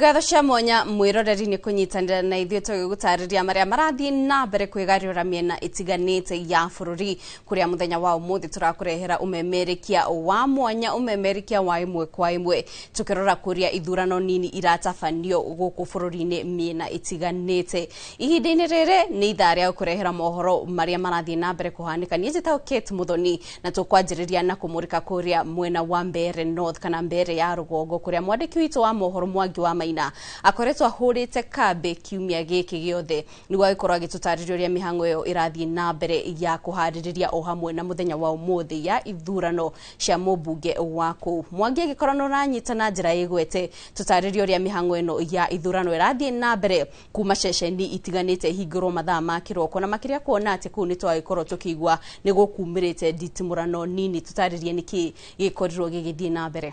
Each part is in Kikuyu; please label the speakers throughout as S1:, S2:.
S1: Ngatho cia mwanya mwiroreri ni kunyitanira na ithuĩ tũgĩgũtarĩria marĩa marathiĩ na mbere kwĩgariũra mĩena ĩtiganĩte ya bũrũri, kũrĩa mũthenya wa ũmũthĩ tũrakũrehera ũmemerekia wa mwanya, ũmemerekia wa ĩmwe kwa ĩmwe, tũkĩrora kũrĩa ithurano nini iratabanio gũkũ bũrũri-inĩ mĩena ĩtiganĩte. Ihinda-inĩ rĩrĩ nĩ ithaa rĩa gũkũrehera mohoro marĩa marathiĩ na mbere kũhanĩka. Niĩ njĩtagwo Kate Muthoni, na tũkwanjĩrĩria na kũmũrĩka kũrĩa mwena wa Mbeere North kana Mbeere ya rũgongo, kũrĩa mwandĩki witũ wa mohoro Mwangi wa Maina akoretwo ahũrĩte kambĩ kiumia gĩkĩ gĩothe nĩguo agĩkorwo agĩtũtarĩria ũrĩa mĩhang'o ĩyo ĩrathiĩ na mbere ya kũharĩrĩria o hamwe na mũthenya wa ũmũthĩ ya ithurano cia mũmbunge wa kũu. Mwangi agĩkorwo nĩ ũranyita na njĩra ĩgwete, tũtarĩrie ũrĩa mĩhang'o ĩno ya ithurano ĩrathiĩ na mbere kuma ceceni itiganĩte ihingũrwo mathaa ma kĩroko, na makĩria kuona atĩ kũu nĩ twagĩkorwo tũkĩigua nĩ gũkumĩrĩte nditimũrano nini. Tũtarĩrie nĩkĩ gĩkorirwo gĩgĩthiĩ na mbere.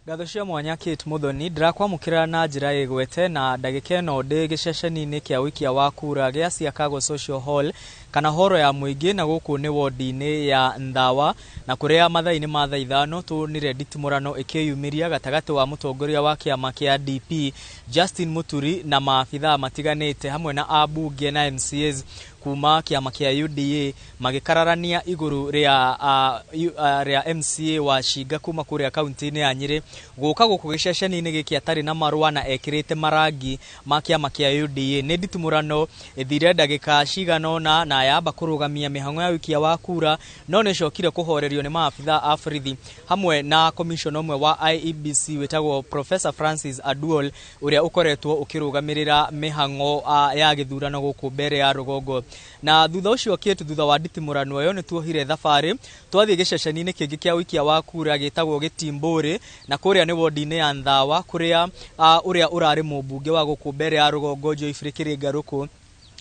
S2: Ngatho cia mwanya Kate Muthoni, ndĩrakwamũkĩra na njĩra ĩgwete na ndagĩka ĩno ndĩ gĩceceni-inĩ kĩa ũikia wa kura gĩa Siakago Social Hall kana horo ya mũingĩ, na gũkũ nĩ wodi-inĩ ya Nthawa, na kũrĩa mathaa-inĩ ma thaa 5 tuonire nditimũrano ĩkĩyumĩria gatagatĩ wa mũtongoria wa kĩama kĩa DP Justin Muturi na maabithaa matiganĩte hamwe na ambunge na MCAs kuma kĩama kĩa UDA magĩkararania igũrũ rĩa MCA wa Shinga kuma kũrĩa kaunti-inĩ ya Nyĩrĩ gũka gũkũ gĩceceni-inĩ gĩkĩ atarĩ na marũa na ekĩrĩte marangi ma kĩama kĩa UDA. Nĩ nditimũrano ĩthire ndagĩka cigana ũna na yamba kũrũgamia mĩhang'o ya ũikia wa kura, no nĩ ĩcokire kũhorerio nĩ maabithaa a borithi hamwe na commissioner ũmwe wa IEBC wĩtagwo Professor Francis Aduol, ũrĩa ũkoretwo ũkĩrũgamĩrĩra mĩhang'o ya gĩthurano gũkũ Mbeere ya rũgongo. Na thutha ũcio Kate, thutha wa nditimũrano ĩyo nĩ tuohire thabarĩ twathiĩ gĩceceni-inĩ kĩngĩ kĩa ũikia wa kura gĩtagwo Gĩtimbũrĩ, na kũrĩa nĩ wodi-inĩ ya Nthawa, kũrĩa ũrĩa ũrarĩ mũmbunge wa gũkũ Mbeere ya rũgongo Geoffrey Kĩrĩngarũkũ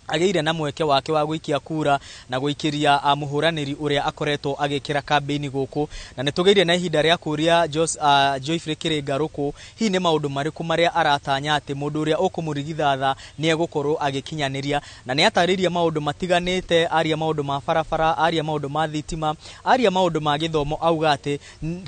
S2: agĩire na mweke wake wa gũikia kura na gũikĩria mũhũranĩri ũrĩa akoretwo agĩkĩra kambĩini gũkũ. Na nĩ tũgĩire na ihinda rĩa kũria Geoffrey Kĩrĩngarũkũ hihi nĩ maũndũ marĩkũ marĩa aratanya atĩ mũndũ ũrĩa ũkũmũrigithatha nĩ egũkorwo agĩkinyanĩria, na nĩ atarĩirie maũndũ matiganĩte, aria maũndũ ma barabara, aria maũndũ ma thitima, aria maũndũ ma gĩthomo, auga atĩ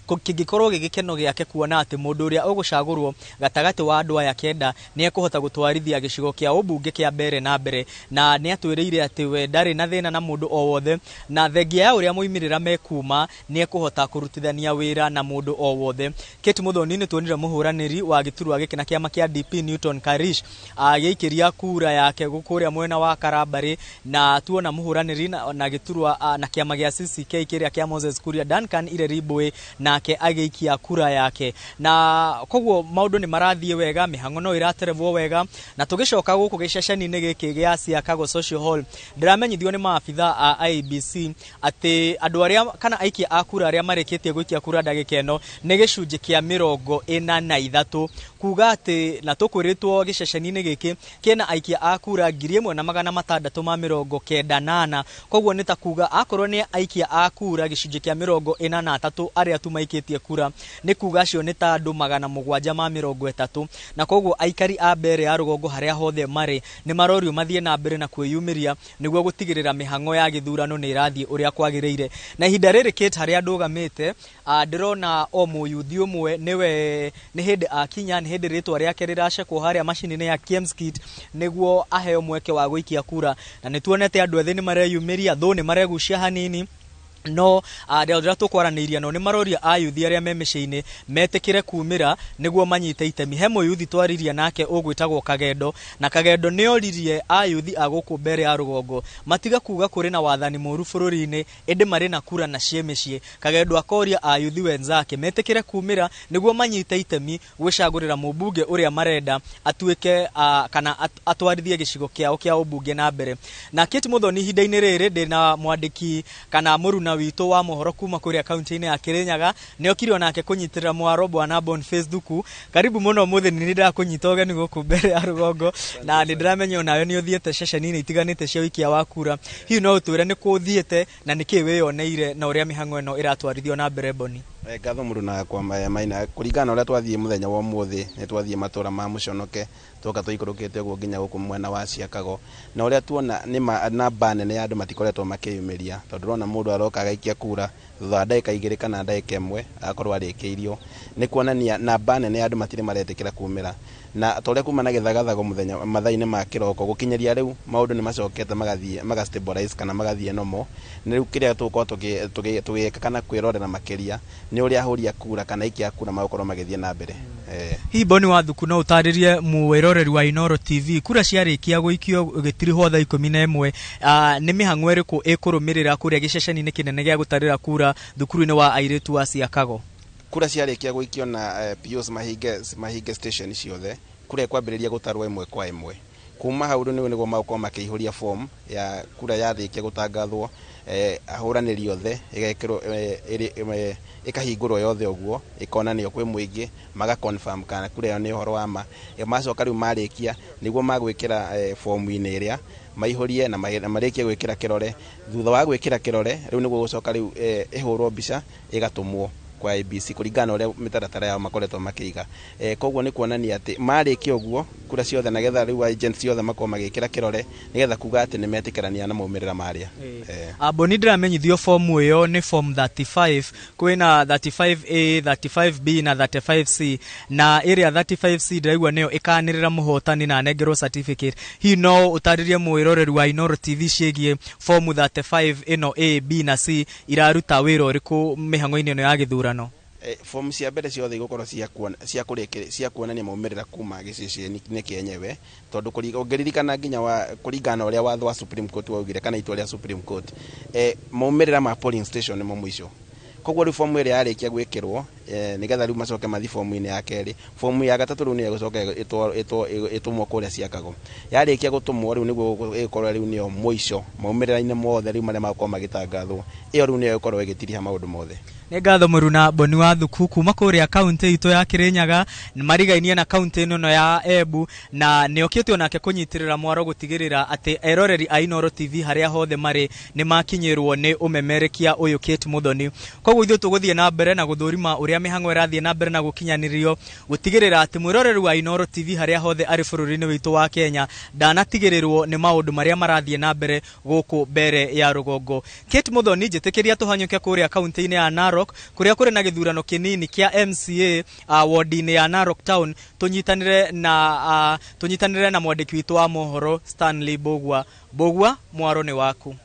S2: kĩngĩkorwo gĩ gĩkeno gĩake kuona atĩ mũndũ ũrĩa ũgũcagũrwo gatagatĩ wa andũ aya 9 nĩ ekũhota gũtwarithia gĩcigo kĩa ũmbunge kĩa Mbeere na mbere. Na nĩ atwĩrĩire atĩ we ndarĩ na thĩna na mũndũ o wothe, na thengia ya ũrĩa moimĩrĩra mekuma nĩ ekũhota kũrutithania wĩra na mũndũ o wothe. Kate Muthoni, nĩ tuonire mũhũranĩri wa gĩturwa gĩkĩ na kĩama kĩa DP Newton Karish agĩikĩria kura yake kũrĩa mwena wa Karambarĩ, na tuona mũhũranĩri na gĩturwa na kĩama gĩa CCK kĩrĩa kĩa Moses Kuria Duncan Ireribwe nake agĩikia kura yake. Na koguo maũndũ nĩ marathiĩ wega, mĩhang'o no ĩraterebwo wega, na tũgĩcoka gũkũ gĩceceni-inĩ gĩkĩ gĩa Siakago Social Hall ndĩramenyithio nĩ maabithaa a IEBC atĩ andũ arĩa kana aikia a kura arĩa marĩkĩtie gũikia kura ndagĩka ĩno nĩ gĩcunjĩ kĩa 43, kuga atĩ na tũkwĩrĩtwo gĩceceni-inĩ gĩkĩ kĩna aikia a kura 1694. Koguo nĩ ta kuga akorwo nĩ aikia a kura gĩcunjĩ kĩa 43 arĩa tu maikĩtie kura, nĩ kuga acio nĩ ta andũ 730, na koguo aikari a Mbeere ya rũgongo harĩa hothe marĩ nĩ marorio mathiĩ na mbere na kwĩyumĩria nĩguo gũtigĩrĩra mĩhang'o ya gĩthurano nĩ ĩrathiĩ ũrĩa kwagĩrĩire. Na ihinda rĩrĩ Kate, harĩa ndũgamĩte ndĩrona o mũyuthi ũmwe nĩwe nĩ hĩndĩ akinya, nĩ hĩndĩ rĩtwa rĩake rĩracekwo harĩa macini-inĩ ya KIEMS kit nĩguo aheo mweke wa gũikia kura. Na nĩ tuonete andũ ethĩ nĩ mareyumĩria, thũ nĩ maregucia hanini, no rĩrĩa tũkwaranĩiria no nĩ maroria ayuthi arĩa me mĩciĩ-inĩ metĩkĩre kumĩra nĩguo manyite itemi. He mũyuthi twaririe nake ũgwĩtagwo Kagendo, na Kagendo nĩ oririe ayuthi a gũkũ Mbeere ya rũgongo matiga kuga kũrĩ na wathani mũru bũrũri-inĩ, ĩndĩ marĩ na kura na ciĩ mĩciĩ. Kagendo akoria ayuthi wenzake metĩkĩre kumĩra nĩguo manyite itemi gwĩcagũrĩra mũmbunge ũrĩa marenda atuĩke kana atwarithie gĩcigo kĩao kĩa ũmbunge na mbere. Na Kate Muthoni, ihinda-inĩ rĩrĩ ndĩna mwandĩki kana mũruna witũ wa mohoro kuma kũrĩa kaunti-inĩ ya Kirinyaga, nĩ okire onake kũnyitĩrĩra mwaro bwana Boniface Thuku. Karibu mũno Muthoni, nĩ ndĩrakũnyita ũgeni gũkũ Mbeere ya rũgongo, na nĩ ndĩramenya onawe nĩ ũthiĩte ceceni-inĩ itiganĩte cia ũikia wa kura. Hihi no ũtwĩre nĩ kũ ũthiĩte na nĩ kĩĩ wĩyoneire na ũrĩa mĩhang'o ĩno ĩratwarithio na mbere, Boni?
S3: Ngatho mũndũ na kwa Maina, kũringana na ũrĩa twathiĩ mũthenya wa ũmũthĩ, nĩ twathiĩ matũra ma Mũconoke, Twoka tũikũrũkĩte ũguo nginya gũkũ mwena wa Ciakago, na ũrĩa tuona nĩ namba nene ya andũ matikoretwo makĩyumĩria, tondũ ũrona mũndũ aroka agaikia kura, thutha wa ndagĩka 2 kana ndagĩka 1 agakorwo arĩkĩirio. Nĩ kuonania namba nene ya andũ matirĩ maretĩkĩra kumĩra, na ta ũrĩa kuma na gĩthagathago mũthenya mathaa-inĩ ma kĩroko gũkinyĩria rĩu maũndũ nĩ macokete magathiĩ maga stabilize kana magathiĩ normal. Nĩ rĩu kĩrĩa tũgũkorwo tũgĩka kana kwĩrorera makĩria nĩ ũrĩa ahũri a kura kana aikia a kura magũkorwo magĩthiĩ na mbere.
S2: Hihi Boni Wathuku no ũtarĩrie mwĩroreri wa Inooro TV, kura ciarĩkia gũikio gĩtirihwo thaa 11, nĩ mĩhang'o ĩrĩkũ ĩkũrũmĩrĩra kũrĩa gĩceceni-inĩ kĩnene gĩa gũtarĩra kura thukuru-inĩ wa airĩtu wa Ciakago?
S3: Kura ciarĩkia gũikio na POs mahinge station ciothe, kura ĩkwambĩrĩria gũtarwo ĩmwe kwa ĩmwe. Kuma hau rĩu nĩguo magũkorwo makĩihũria form ya kura yarĩkia gũtangathwo, ahũranĩri othe ĩgekĩrwo, ĩkahingũrwo yothe ũguo, ĩkonanio kwĩ mũingĩ, maga confirm kana kura ĩyo nĩ ũhoro wa ma. Macoka rĩu marĩkia nĩguo magwĩkĩra fomu-inĩ ĩrĩa maihũrie na marĩkie gwĩkĩra kĩrore. Thutha wa gwĩkĩra kĩrore rĩu nĩguo gũcoka rĩu ĩhũrwo mbica ĩgatũmwo kwa IEBC kũringana na ũrĩa mĩtaratara yao makoretwo makĩiga. Koguo nĩ kuonania atĩ marĩkia ũguo kura ciothe, nagetha rĩu agents ciothe makorwo magĩkĩra kĩrore nĩgetha kuga atĩ nĩ metĩkĩrania na maumĩrĩra marĩa.
S2: Boni, ndĩramenyithio fomu ĩyo nĩ form 35, kwĩna 35A, 35B na 35C, na ĩrĩa 35C ndĩraigua nĩyo ĩkanĩrĩra mũhotani na anengerwo certificate. Hihi no ũtarĩrie mwĩroreri wa Inooro TV ciĩgiĩ fomu 35 ĩno A, B na C iraruta wĩra ũrĩkũ mĩhang'o-inĩ ĩno ya gĩthurano?
S3: Fomu cia mbere ciothe igũkorwo cia kuonania maumĩrĩra kuma gĩceceni-inĩ kĩenyewe, tondũ ũngĩririkana nginya kũringana na ũrĩa watho wa Supreme Court waugire kana itua rĩa Supreme Court, maumĩrĩra ma polling station nĩmo mũico. Koguo rĩu fomu ĩrĩa yarĩkia gwĩkĩrwo, nĩgetha rĩu macoke mathiĩ fomu-inĩ ya kerĩ. Fomu ya gatatũ rĩu nĩyo ĩgũcoka ĩtũmwo kũrĩa Ciakago. Yarĩkia gũtũmwo rĩu nĩguo ĩgũkorwo rĩu nĩyo mũico maumĩrĩra-inĩ mothe rĩu marĩa magũkorwo magĩtangathwo, ĩyo rĩu nĩyo ĩgũkorwo ĩgĩtiriha maũndũ mothe.
S2: Nĩ ngatho mũruna Boni Wathuku kuma kũrĩa kaunti itũ ya Kirinyaga, marigainie na kaunti ĩno ya Embu, na nĩokĩte onake kũnyitĩrĩra mwaro gũtigĩrĩra atĩ eroreri a Inooro TV harĩa hothe marĩ nĩ makinyĩrwo nĩ ũmemerekia ũyũ Kate Muthoni. Koguo ithuĩ tũgũthiĩ na mbere na gũthũrima ũrĩa mĩhang'o ĩrathiĩ na mbere na gũkinyanĩrio gũtigĩrĩra atĩ mwĩroreri wa Inooro TV harĩa hothe arĩ bũrũri-inĩ witũ wa Kenya ndanatigĩrĩrwo nĩ maũndũ marĩa marathiĩ na mbere gũkũ mbere ya rũgongo. Kate Muthoni, njĩtĩkĩria tũhanyũke kũrĩa kaunti-inĩ ya Narok kũrĩa kũrĩ na gĩthurano kĩnini kĩa MCA ward-inĩ ya Narok Town, tũnyitanĩre na mwandĩki witũ wa mohoro Stanley Mbugua. Mbugua, mwaro nĩ waku.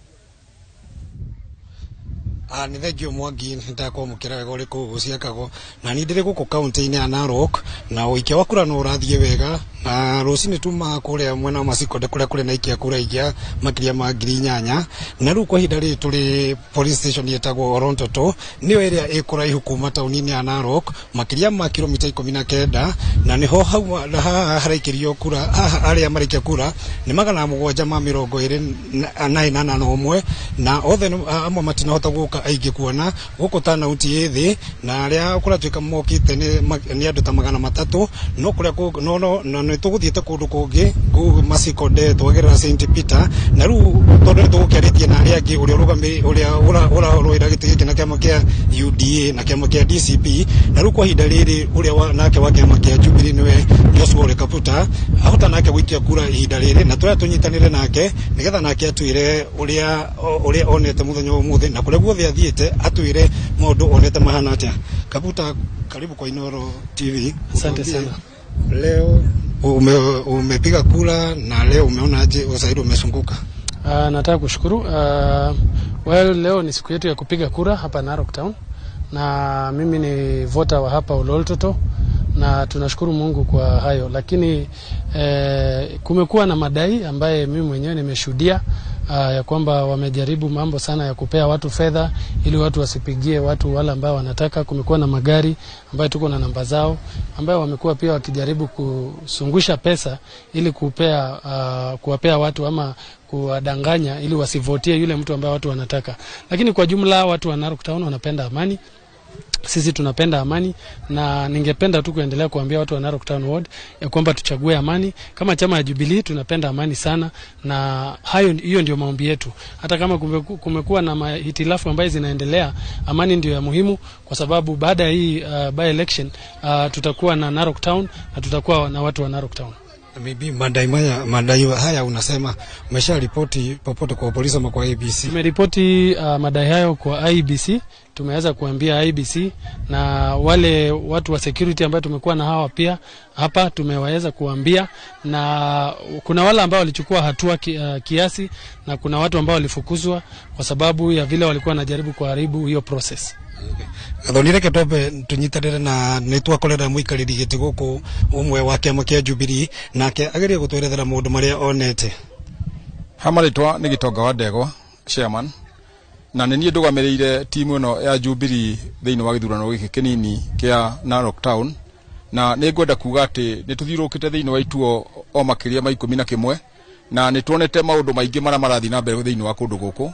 S4: Nĩ thengio Mwangi, nĩndakwamũkĩra wega ũrĩ kũu Ciakago, na niĩ ndĩrĩ gũkũ kaunti-inĩ ya Narok, na ũikia wa kura no ũrathiĩ wega, na rũcinĩ tuma kũrĩa mwena wa Masikonde kũrĩa kũrĩ na aikia kura aingĩ makĩria ma 8,000, na rĩu kwa ihinda rĩrĩ tũrĩ police station ĩtagwo Orontoto, nĩyo ĩrĩa ĩ kũraihu kuma taũni-inĩ ya Narok makĩria ma kilomita 19, na nĩho hau haha haraikĩrio kura. Haha arĩa maraikia kura nĩ 721, na othe amwe matinahota gũka aingĩ kuona gũkũ turnout ĩ thĩ, na arĩa kũratuĩka mokĩte nĩ andũ ta 300, no kũrĩa no na nĩ tũgũthiĩte kũndũ kũngĩ kũu Masikonde twagerera St Peter, na rĩu tondũ nĩ tũgũkĩarĩtie na arĩa angĩ ũrĩa ũrũgamĩrĩire ũrĩa ũrarũĩra gĩtĩ gĩkĩ na kĩama kĩa UDA na kĩama kĩa DCP, na rĩu kwa ihinda rĩrĩ ũrĩa nake wa kĩama kĩa Jubilee nĩwe Joshua Ole Kaputa ahota nake gũikia kura ihinda rĩrĩ, na tũrĩa tũnyitanĩre nake nĩgetha nake atwĩre ũrĩa onete mũthenya wa ũmũthĩ na kũrĩa guothe athiĩte atwĩre maũndũ onete mahana atĩa. Kaputa, karibu kwa Inooro TV.
S5: Asante sana.
S4: Leo umepiga kura na leo umeonaje usaidi umezunguka?
S5: Nataka kushukuru. Well, leo ni siku yetu ya kupiga kura hapa Narok Town, na mimi ni voter wa hapa Ololtoto, na tunashukuru Mungu kwa hayo. Lakini kumekuwa na madai ambaye mimi mwenyewe nimeshuhudia ya kwamba wamejaribu mambo sana ya kupea watu fedha ili watu wasipigie watu wale ambao wanataka. Kumekuwa na magari ambayo tuko na namba zao ambayo wamekuwa pia wakijaribu kusungusha pesa ili kuwapea watu ama kuwadanganya ili wasivotie yule mtu ambaye watu wanataka. Lakini kwa jumla watu wa Narok Town wanapenda amani. Sisi tunapenda amani, na ningependa tu kuendelea kuambia watu wa Narok Town Ward ya kwamba tuchague amani. Kama chama ya Jubilee tunapenda amani sana, na hayo hiyo ndio maombi yetu. Hata kama kumekuwa na hitilafu ambazo zinaendelea, amani ndio ya muhimu, kwa sababu baada ya hii by election tutakuwa na Narok Town na tutakuwa na watu wa Narok Town.
S4: Maybe madai haya unasema umesha ripoti popote kwa polisi ama kwa ABC?
S5: Tumeripoti madai hayo kwa IEBC. Tumeweza kuambia IEBC na wale watu wa security ambao tumekuwa na hawa pia hapa tumeweza kuambia, na kuna wale ambao walichukua hatua kiasi na kuna watu ambao walifukuzwa kwa sababu ya vile walikuwa wanajaribu kuharibu hiyo process.
S4: Gathoni reke twambe tunyitanire na nĩ twakorera mũikarĩri gĩtĩ gũkũ ũmwe wa kĩama kĩa Jubilee, nake agerie gũtwerethera maũndũ marĩa onete.
S6: Ha marĩtwa nĩ Gĩtonga wa Ndegwa, chairman, na nĩ niĩ ndũgamĩrĩire timu ĩno ya Jubilee thĩinĩ wa gĩthurano gĩkĩ kĩnini kĩa Narok Town, na nĩ ngwenda kuga atĩ nĩ tũthiũrũrũkĩte thĩinĩ wa ituo o makĩria ma 11, na nĩ tuonete maũndũ maingĩ marĩa marathiĩ na mbere thĩinĩ wa kũndũ gũkũ.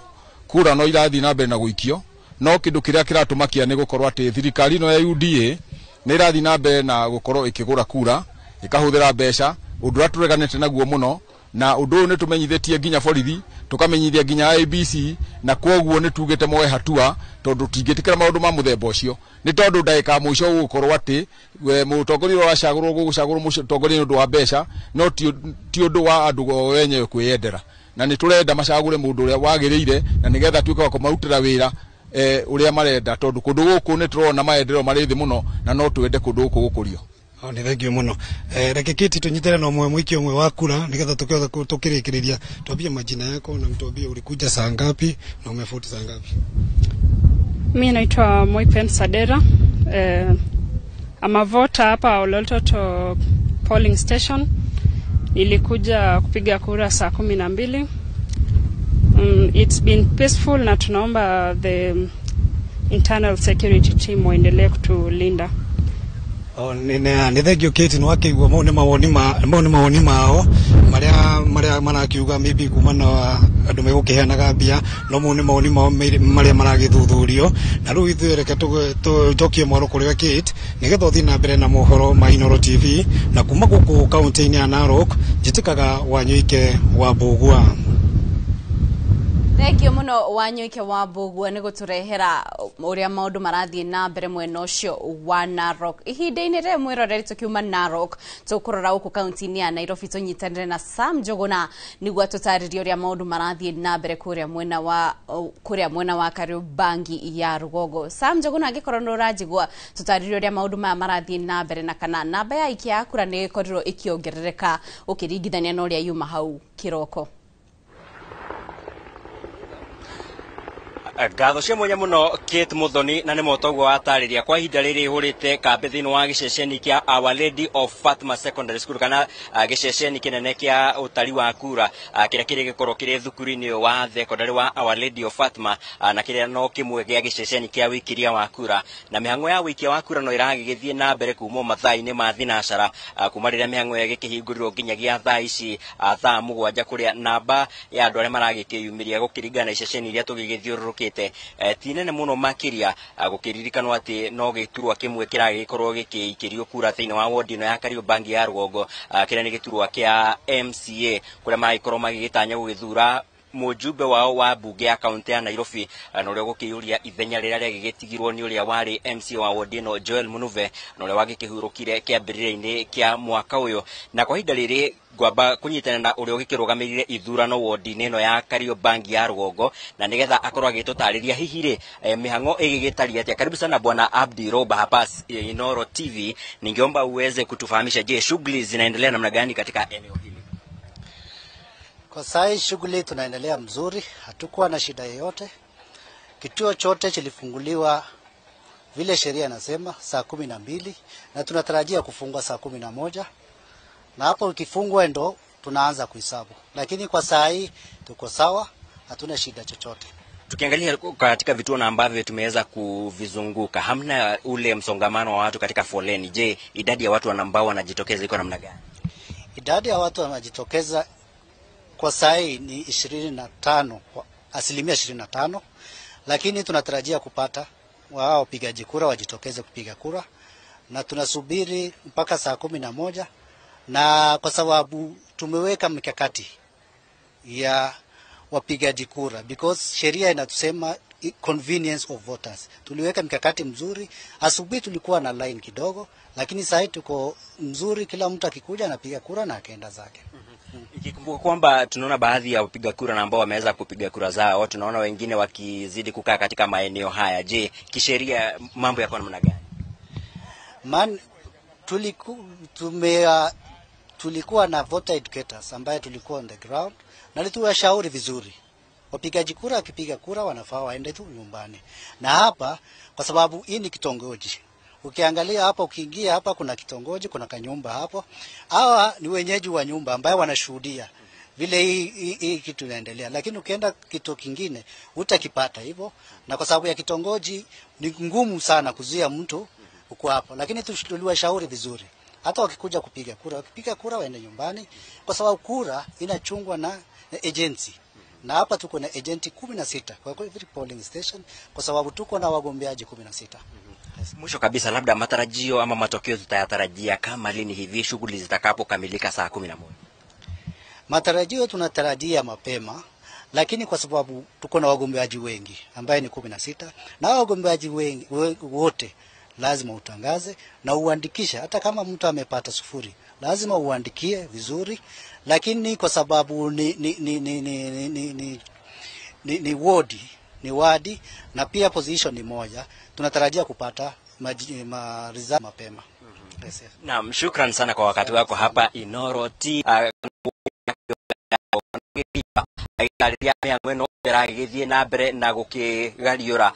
S6: Kura no irathiĩ na mbere na gũikio, no kĩndũ kĩrĩa kĩratũmakia nĩ gũkorwo atĩ thirikari ĩno ya UDA nĩ ĩrathiĩ na mbere na gũkorwo ĩkĩgũra kura, ĩkahũthĩra mbeca, ũndũ ũrĩa tũreganĩte naguo mũno, na ũndũ ũyũ nĩ tũmenyithĩtie nginya borithi, tũkamenyithia nginya IEBC, na kwoguo nĩ tugĩte moe hatua tondũ tingĩtĩkĩra maũndũ ma mũthemba ũcio, nĩ tondũ ndagĩka ya mũico gũgũkorwo atĩ mũtongoria ũrĩa ũracagũrwo gũgũcagũrwo mũtongoria nĩ ũndũ wa mbeca, no ti ũndũ wa andũ o enyewe kwĩyendera, na nĩ tũrenda macagũre mũndũ ũrĩa wagĩrĩire na nĩgetha tuĩke wa kũmarutĩra wĩra ũrĩa marenda, tondũ kũndũ gũkũ nĩ tũrona maendeleo marĩ thĩ mũno na no twende kũndũ gũkũ gũkũrio.
S4: Nĩ thengio mũno. Reke Kiti tunyitane na ũmwe mũikia ũmwe wa kura nĩgetha tũkĩhota tũkĩrĩkĩrĩria. Tuambie majina yako na mtuambie ulikuja saa ngapi na umefuti saa ngapi.
S7: Mimi naitwa Moipen Sadera. I'm a voter hapa Olooltoto polling station. Nilikuja kupiga kura saa 12. It's been peaceful na tunaomba the internal security team waendelee kutulinda.
S4: Nĩ thengio Kate, nĩ wakĩigua mau nĩ mawoni mao marĩa marakiuga maybe kuma na andũ megũkĩheanaga mbia, no mau nĩ mawoni mao marĩa maragĩthuthurio. Na rĩu ithuĩ reke tũcokie mwaro kũrĩ we Kate nĩgetha ũthiĩ na mbere na mohoro ma Inooro TV, na kuma gũkũ kaunti-inĩ ya Narok njĩtĩkaga Wanyoike wa Mbũgua.
S1: Thengio muno Wanyoike wa Mbũgua nĩ gũtũrehera ũrĩa maũndũ marathiĩ na mbere mwena ũcio wa Narok. Ihinda-inĩ rĩrĩ mwĩroreri tũkiuma Narok tũkũrora gũkũ kaunti-inĩ ya Nairobi tũnyitanĩre na Sam Njũgũna nĩguo atũtarĩrie ũrĩa maũndũ marathiĩ na mbere kũrĩa mwena wa Kariobangi ya rũgongo. Sam Njũgũna, angĩkorwo nĩ ũranjigua, tũtarĩrie ũrĩa maũndũ maya marathiĩ na mbere na kana namba ya aikia a kura nĩ ĩkorirwo ĩkĩongerereka ũkĩringithania na ũrĩa yuma hau kĩroko.
S8: Ngatho cia mwanya mũno Kate Muthoni, na nĩ motoguo watarĩria kwa ihinda rĩrĩ hũrĩte kambĩ thĩinĩ wa gĩceceni kĩa Our Lady of Fatima Secondary School, kana gĩceceni kĩnene kĩa ũtari wa kura kĩrĩa kĩrĩ gĩkorwo kĩrĩ thukuru-inĩ wa thekondarĩ wa Our Lady of Fatima, na kĩrĩa no kĩmwe gĩa gĩceceni kĩa wĩikiria wa kura. Na mĩhang'o ya wĩikia wa kura no ĩragĩgĩthiĩ na mbere kuma mathaa-inĩ ma thinacara, kuma rĩrĩa mĩhang'o ĩyo ĩgĩkĩhingũrirwo nginyagia thaa ici thaa 7, kũrĩa namba ya andũ arĩa maragĩkĩyumĩria gũkĩringana na iceceni iria tũgĩgĩthiũrũrũkĩte ti nene mũno makĩria, gũkĩririkanwo atĩ no gĩturwa kĩmwe kĩragĩkorwo gĩkĩikĩrio kura thĩinĩ wa wodi ĩno ya Kariobangi ya rũgongo, kĩrĩa nĩ gĩturwa kĩa MCA, kũrĩa maragĩkorwo magĩgĩtanya gũgĩthura mũjumbe wao wa mbunge ya kaunti ya Nairobi, na ũrĩa ũgũkĩiyũria ithenya rĩrĩa rĩagĩgĩtigirwo nĩ ũrĩa warĩ MCA wa wodi ĩno Joel Munuve, na ũrĩa wagĩkĩhurũkire kĩambĩrĩria-inĩ kĩa mwaka ũyũ. Na kwa ihinda rĩrĩ ngwamba kũnyitana na ũrĩa ũgĩkĩrũgamĩrĩire ithurano wodi-inĩ ĩno ya Kariobangi ya rũgongo, na nĩgetha akorwo agĩtũtarĩria hihi rĩ mĩhang'o ĩgĩgĩtariĩ atĩa. Karibu sana Bwana Abdi Roba hapa Inooro TV, ningeomba uweze kutufahamisha, je, shughuli zinaendelea namna gani katika eneo hili?
S9: Kwa sai shughuli tunaendelea mzuri, hatukuwa na shida yoyote. Kituo chote kilifunguliwa vile sheria inasema saa 12 na tunatarajia kufungwa saa 11, na hapo ikifungwa ndo tunaanza kuhesabu, lakini kwa saa hii tuko sawa, hatuna shida chochote.
S8: Tukiangalia katika vituo na ambavyo tumeweza kuvizunguka, hamna ule msongamano wa watu katika foleni. Je, idadi ya watu ambao wanajitokeza iko namna gani?
S9: Idadi ya watu wanajitokeza kwa saa hii ni 25, 25%, lakini tunatarajia kupata wao wapigaji kura wajitokeze kupiga kura, na tunasubiri mpaka saa 11, na kwa sababu tumeweka mikakati ya wapigaji kura, because sheria inatusema convenience of voters. Tuliweka mikakati mzuri. Asubuhi tulikuwa na line kidogo, lakini sasa tuko mzuri, kila mtu akikuja anapiga kura na akaenda zake.
S8: Ikikumbuka kwamba tunaona baadhi ya wapiga kura na ambao wameweza kupiga kura zao, tunaona wengine wakizidi kukaa katika maeneo haya. Je, kisheria mambo yako namna gani?
S9: Man, tulikuwa na voter educators ambaye tulikuwa on the ground na tuliwashauri vizuri. Wapigaji kura wakipiga kura wanafaa waende tu nyumbani. Na hapa kwa sababu hii ni kitongoji. Ukiangalia hapa, ukiingia hapa kuna kitongoji, kuna kanyumba hapo. Hawa ni wenyeji wa nyumba ambaye wanashuhudia vile hii kitu inaendelea. Lakini ukienda kituo kingine utakipata hivyo, na kwa sababu ya kitongoji ni ngumu sana kuzuia mtu uko hapo. Lakini tuliwashauri vizuri. Hata wakikuja kupiga kura, wakipiga kura waende nyumbani, kwa sababu kura inachungwa na agency. Na hapa tuko na agenti 16 kwa every polling station, kwa sababu tuko na wagombeaji 16.
S8: Mwisho kabisa, labda matarajio ama matokeo tutayatarajia kama lini hivi shughuli zitakapokamilika saa 11?
S9: Matarajio tunatarajia mapema, lakini kwa sababu tuko na wagombeaji wengi ambaye ni 16, na wagombeaji wengi wote lazima utangaze na uandikishe. Hata kama mtu amepata 0 lazima uandikie vizuri. Lakini kwa sababu ni wodi, ni wadi na pia position ni moja, tunatarajia kupata result mapema. Yes, yes.
S8: Naam, shukran sana kwa wakati wako hapa Inoro T. Githie na mbere na gukigariura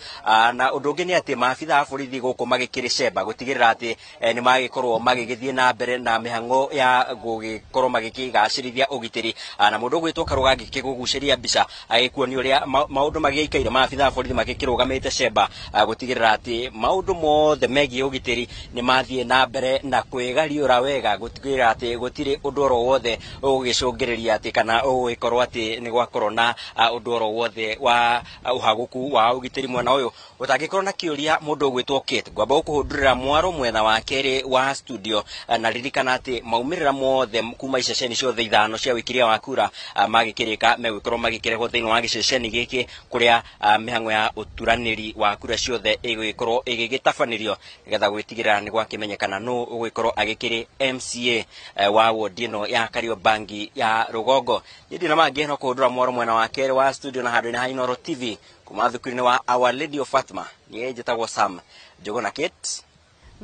S8: na undu ungi ni ati maabitha a borithi guku magikiri cemba gutigirira ati ni magikorwo magigithie na mbere na mihango ya gugikorwo magikigacirithia ugitiri na mundu gwitwo Karuga ngikiguguciria mbica agikuonia uria maundu magiikaire maabitha a borithi magikirugamite cemba gutigirira ati maundu mothe megie ugitiri ni mathie na mbere na kwigariura wega gutigirira ati gutiri undu oro wothe ugicungiriria ati kana ugikorwo ati ni gwakorwo na undu oro wothe wa uhaguku wa ugitiri mwena uyu utangikorwo na kiuria mundu ugwitwo Kate ngwamba gukuhundurira mwaro mwena wa keri wa studio na ririkana ati maumirira mothe kuma iceceni ciothe ithano cia wikiria wa kura magikirika megwikorwo magikirehwo thiini wa giceceni giki kuria mihango ya uturaniri wa kura ciothe igwikorwo igigitabanĩrio nigetha gwitigirira ni gwakimenyekana nu ugwikorwo agikiri MCA wa wodi ino ya Kariobangi ya Rugongo. Ndi na mangi no kuhundura mwaro mwena wa keri wa studio na handu-inĩ ha Inoro TV kuma thukuru-inĩ wa Our Lady of Fatima. Niĩ njĩtagwo Sam Njuguna Kate.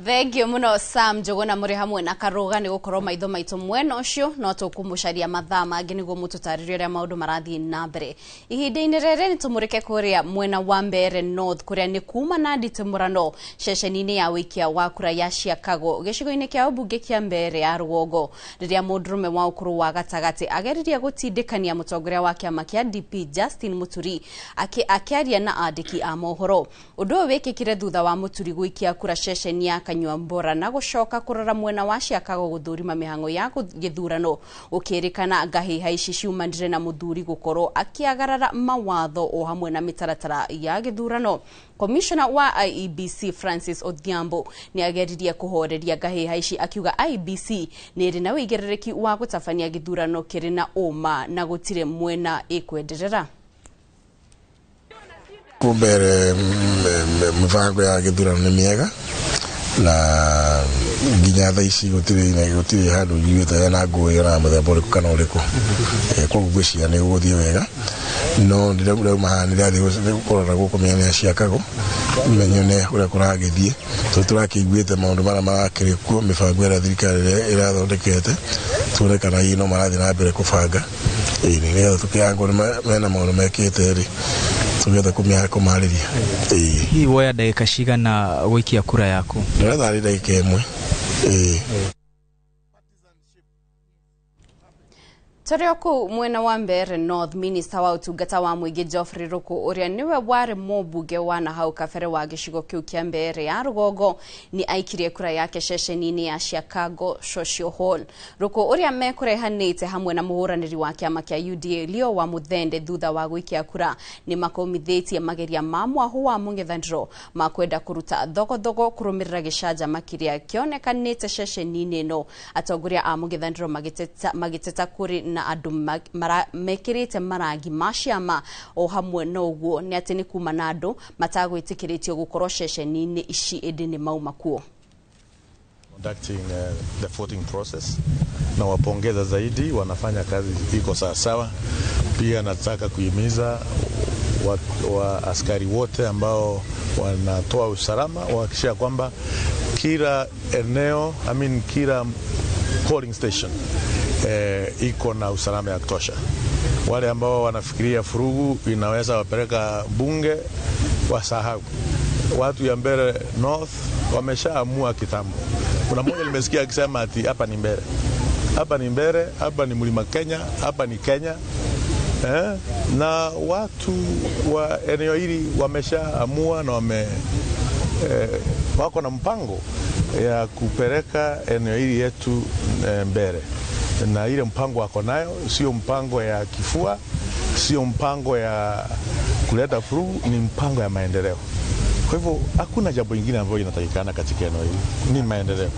S1: Thank you muno Sam Njuguna muri hamwe na Karuga ni gukorwo maitho maitu mwena ucio no tukumucaria mathaa mangi niguo mututaririe uria maundu marathii na mbere. Ihinda-inĩ rĩrĩ nĩ tũmũrĩke kũrĩa mwena wa Mbeere North kũrĩa nĩ kuma na nditimũrano ceceni-inĩ ya wĩikia wa kura ya Chiakago gĩcigo-inĩ kĩa ũmbunge kĩa Mbeere ya Rũgongo rĩrĩa mũndũrũme wa ũkũrũ wa gatagatĩ ageririe gũtindĩkania mũtongoria wa kĩama kĩa DP Justin Muturi akĩaria na andĩki a mohoro. Ũndũ ũyũ wĩkĩkire thutha wa Muturi gũikia kura ceceni ya Kanyua Mbora na gũcoka kũrora mwena wa Chiakago gũthũrima mĩhang'o ya gĩthurano gũkĩrĩkana ngahĩha ici ciumanire na mũthuri gũkorwo akĩagarara mawatho o hamwe na mĩtaratara ya gĩthurano. Commissioner wa IEBC Francis Odhiambo nĩ ageririe kũhoreria ngahĩha ici akiuga IEBC nĩ ĩrĩ na wĩigĩrĩrĩki wa gũtabania gĩthurano kĩrĩ na ũma na gũtirĩ mwena ĩkwenderera.
S10: Kumbere mĩbango ya gĩthurano nĩ mĩega na nginya thaa ici gũtirĩ handũ njiguĩte hena ngũĩ ona mũthemba ũrĩkũ kana ũrĩkũ. Koguo ngwĩciria nĩ gũgũthiĩ wega, no ndĩrauma haha nĩndathiĩ kũrora gũkũ mĩena ya Chiakago menyone ũrĩa kũragĩthiĩ, tondũ tũrakĩiguĩte maũndũ marĩa marakĩrĩ kuo, mĩbango ĩrĩa thirikari ĩrathondekete, tuone kana hihi no marathiĩ na mbere kũbanga. Nĩgetha tũkĩangwo mena maũndũ mekĩte rĩ, tũgĩetha kũmarĩria.
S2: Hihi woya ndagĩka cigana gũikia kura yaku?
S10: Ndĩretha arĩ ndagĩka ĩmwe.
S1: Tũrĩ o kũu mwena wa Mbeere North, Minister wa ũtungata wa mũingĩ Geoffrey Ruku ũrĩa nĩwe warĩ mũmbunge wa na hau kabere wa gĩcigo kĩu kĩa Mbeere ya Rũgongo nĩ aikirie kura yake ceceni-inĩ ya Chicago Social Hall. Ruku ũrĩa mekũrehanĩte hamwe na mũhũranĩri wa kĩama kĩa UDA Leo wa Muthende thutha wa gũikia kura nĩ makũmithĩtie mageria ma mwahũ wa mũng'ethanĩro ma kwenda kũruta thogothogo kũrũmĩrĩra gĩcanjama kĩrĩa kĩonekanĩte ceceni-inĩ ĩno. Atongoria a mũng'ethanĩro magĩteta kũrĩ na andũ mekĩrĩte marangi ma ciama o hamwe na ũguo nĩ atĩ nĩ kuma na andũ matagwĩtĩkĩrĩtio gũkorwo ceceni-inĩ ici ĩndĩ nĩ mauma kuo.
S11: Conducting the voting process na wapongeza zaidi, wanafanya kazi iko sawasawa. Pia nataka kuhimiza wa askari wote ambao wanatoa usalama wahakikisha kwamba kila eneo, kila polling station iko na usalama ya kutosha. Wale ambao wanafikiria furugu inaweza wapeleka bunge wasahau. Watu ya Mbeere North wameshaamua kitambo. Kuna mmoja nimesikia akisema ati hapa ni Mbeere. Hapa ni Mbeere, hapa ni Mlima Kenya, hapa ni Kenya. Na watu wa eneo hili wameshaamua na wako na mpango ya kupeleka eneo hili yetu mbele. Na ile mpango wako nayo sio mpango ya kifua, sio mpango ya kuleta furugu, ni mpango ya maendeleo. Kwa hivyo hakuna jambo lingine ambalo linatakikana katika eneo hili, ni maendeleo.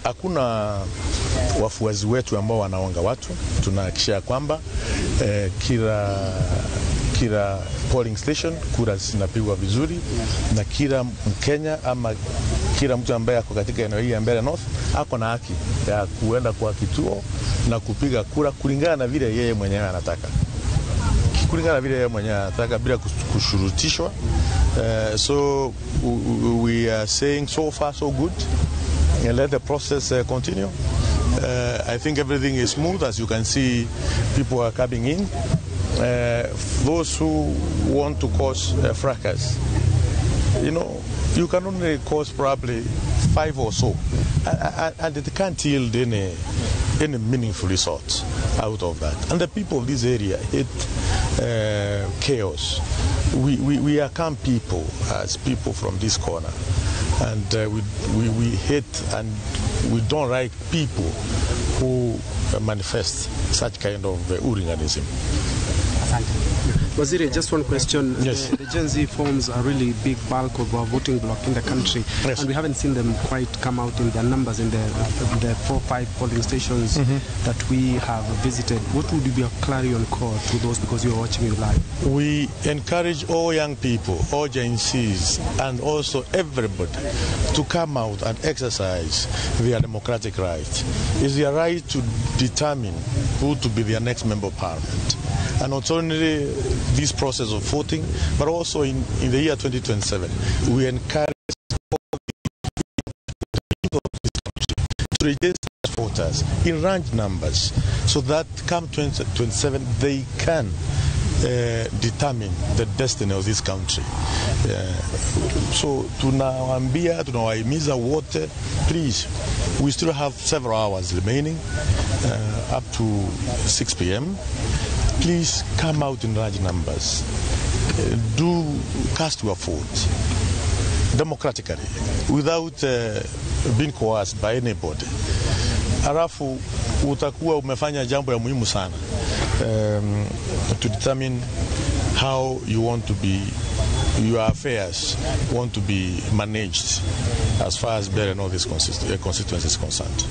S11: Hakuna wafuasi wetu ambao wanaonga watu. Tunahakikisha kwamba kila polling station kura zinapigwa vizuri, na kila Mkenya ama kila mtu ambaye ako katika eneo hili ya Mbeere North ako na haki ya kuenda kwa kituo na kupiga kura kulingana na vile yeye mwenyewe anataka. Kulingana na vile yeye mwenyewe anataka bila kushurutishwa. So we are saying so far so good. And let the process continue. I think everything is smooth. As you can see, people are coming in. Those who want to cause fracas, you know, you can only cause probably 5 or so, and it can't yield any meaningful result out of that. And the people of this area hate chaos. We are calm people, as people from this corner. And we hate and we don't like people who manifest such kind of hooliganism.
S12: Waziri, just one question.
S11: Yes.
S12: The Gen Z forms a really big bulk of our voting bloc in the country.
S11: Yes.
S12: And we haven't seen them quite come out in their numbers in the 4 or 5 polling stations that we have visited. What would be a clarion call to those, because you are watching you live?
S11: We encourage all young people, all Gen Zs, and also everybody to come out and exercise their democratic right. It's their right to determine who to be their next member of parliament. And not only this process of voting, but also in the year 2027, we encourage all the youth of this country to register as voters in large numbers, so that come 2027 they can determine the destiny of this country. So tunawaambia, tunawahimiza wote, please, we still have several hours remaining, up to 6 p.m. Please come out in large numbers. Do cast your vote democratically without being coerced by anybody. Alafu utakuwa umefanya jambo ya muhimu sana to determine how you want to be, your affairs want to be managed as far as Mbeere North is constituency is concerned.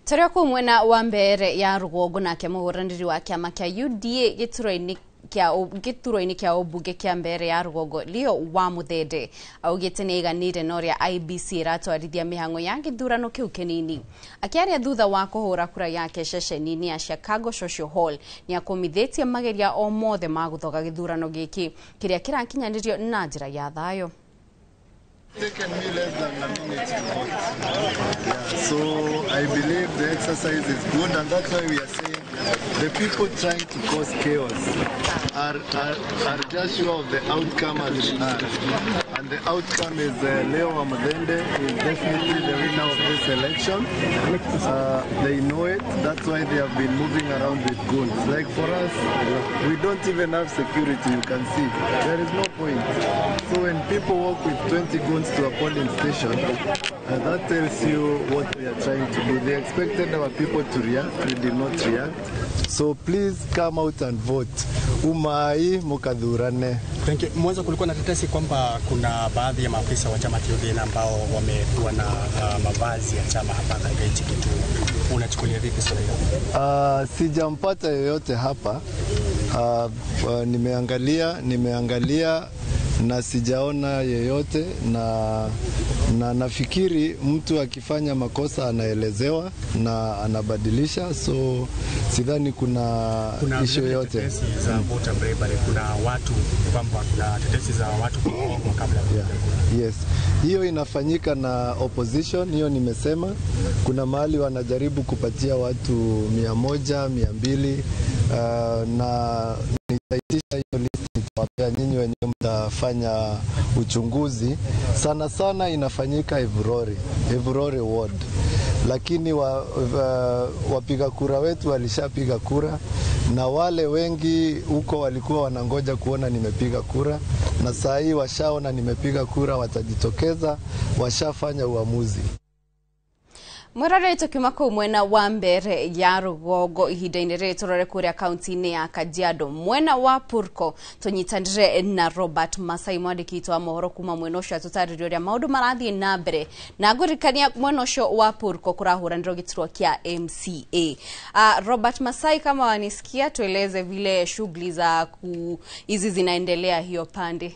S1: Tũrĩ kũu mwena wa Mbeere ya rũgongo nake mũhũranĩri wa kĩama kĩa UDA gĩturwa-inĩ kĩa ũmbunge kĩa Mbeere ya rũgongo Leo wa Muthende augĩte nĩ aiganĩire na ũrĩa IEBC ĩratwarithia mĩhang'o ya gĩthurano kĩu kĩnini. Akĩaria thutha wa kũhũra kura yake ceceni-inĩ ya Chicago Social Hall nĩ akũmithĩtie mageria o mothe ma gũthoga gĩthurano gĩkĩ kĩrĩa kĩrakinyanĩrio na njĩra ya thayũ.
S13: Taken me less than a minute to vote. Yeah, so I believe the exercise is good, and that's why we are saying the people trying to cause chaos are just sure of the outcome as they are. And the outcome is Leo Wamuthende is definitely the winner of this election. They know it. That's why they have been moving around with guns. Like for us, we don't even have security, you can see. There is no point. So when people walk with 20 guns to a polling station, That tells you what we are trying to do. They expected our people to react. We did not react. So please come out and vote. Umai mukathurane.
S12: Thank you. Mwanzo kulikuwa na tetesi kwamba kuna baadhi ya maafisa wa chama cha ODM ambao wamekuwa na mavazi ya chama hapa katika hichi kituo. Unachukulia vipi swala hilo?
S13: Sijampata yoyote hapa. Nimeangalia na sijaona yeyote, na nafikiri mtu akifanya makosa anaelezewa na anabadilisha, so sidhani kuna issue yoyote.
S12: Tetesi za voter bribery, kuna watu kwamba kuna tetesi za watu kuhongwa kabla ya
S13: kura. Yes, hiyo inafanyika na opposition, hiyo nimesema. Kuna mahali wanajaribu kupatia watu 100, 200, na nitaitisha hiyo list, nitawapea nyinyi wenyewe mtafanya uchunguzi. Sana sana inafanyika Evurore ward, lakini wapiga kura wetu walishapiga kura, na wale wengi huko walikuwa wanangoja kuona nimepiga kura, na saa hii washaona nimepiga kura, watajitokeza, washafanya uamuzi.
S1: Mwirore tukiuma kuu mwena wa mbere ya rugongo ihinda-inĩ rĩrĩ tũrore kũrĩa kaunti-inĩ ya Kajiado mwena wa Purko tũnyitanĩre na Robert Masai mwandĩki witũ wa mohoro kuma mwena ũcio atũtarĩrie ũrĩa maũndũ marathiĩ na mbere, na ngũririkania mwena ũcio wa Purko kũrahũranĩrwo gĩturwa kĩa MCA. Robert Masai, kama wanisikia, tueleze vile shughuli za hizi zinaendelea hiyo pande.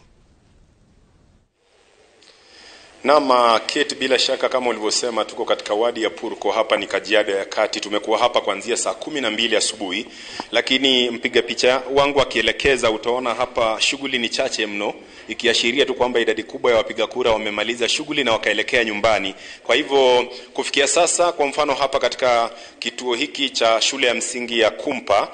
S14: Naam, Kate, bila shaka kama ulivyosema tuko katika wadi ya Purko, hapa ni Kajiado ya Kati. Tumekuwa hapa kuanzia saa 12 asubuhi, lakini mpiga picha wangu akielekeza utaona hapa shughuli ni chache mno, ikiashiria tu kwamba idadi kubwa ya wapiga kura wamemaliza shughuli na wakaelekea nyumbani. Kwa hivyo kufikia sasa, kwa mfano hapa katika kituo hiki cha shule ya msingi ya Kumpa,